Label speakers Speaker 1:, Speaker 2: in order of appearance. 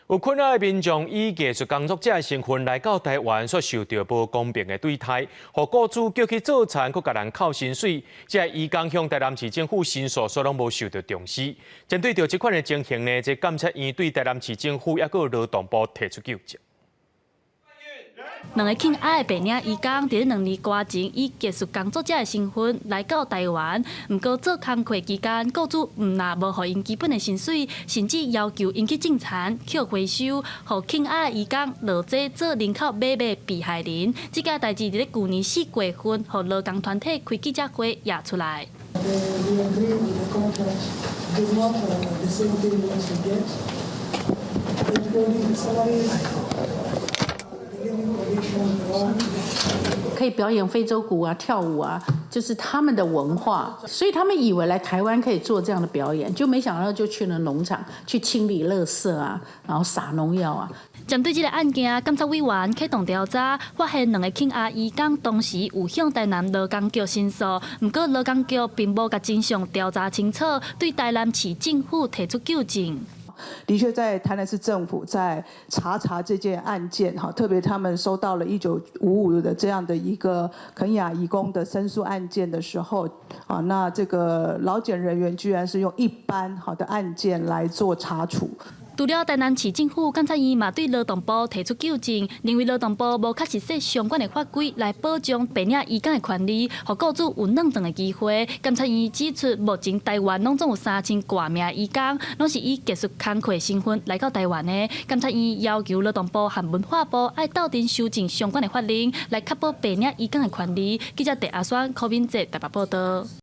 Speaker 1: 有肯亞的民眾以藝術工作者的身份來到台灣，卻受著無公平的對待，予雇主叫去做田，閣共人扣薪水。這个移工向台南市政府申訴，卻攏無受著重視。針對著這款的情形呢，這監察院對台南市政府抑閣勞動部提出糾正。
Speaker 2: 兩个肯亞的白領移工，佇2年多前以藝術工作者的身份來到台灣，毋過做工課期間，雇主毋但無予𪜶基本的薪水，甚至要求𪜶去種田、抾回收，予肯亞的移工落井做人口買賣被害人。這件代誌佇咧舊年4月份，予勞工團體開記者會攑出來。
Speaker 3: We agree with the contract does not the same thing we want to get, including the salaries, the living conditions, the work.
Speaker 4: 可以表演非洲鼓啊、跳舞啊，就是他們的文化，所以他們以為來台灣可以做這樣的表演，就沒想到就去了農場去清理垃圾啊，然後撒農藥啊。
Speaker 2: 針對這个案件，監察委員啟動調查，發現兩个肯亞移工當時有向台南勞工局申訴，毋過勞工局並無共真相調查清楚，對台南市政府提出糾正。
Speaker 5: 的確，在台南市政府在查查這件案件，哈，特別他們收到了1955的這樣的一個肯亞移工的申訴案件的時候，啊，那這個勞檢人員居然是用一般好的案件來做查處。
Speaker 2: 除了台南市政府，監察院嘛對勞動部提出糾正，認為勞動部無確實設相關的法規來保障白領移工的權利，予雇主有轉轉的機會。監察院指出，目前台灣攏總有3000外名移工，攏是以藝術工課身份來到台灣的。監察院要求勞動部和文化部愛鬥陣修正相關的法令，來確保白領移工的權利。記者鄭阿雙、柯敏哲台北報導。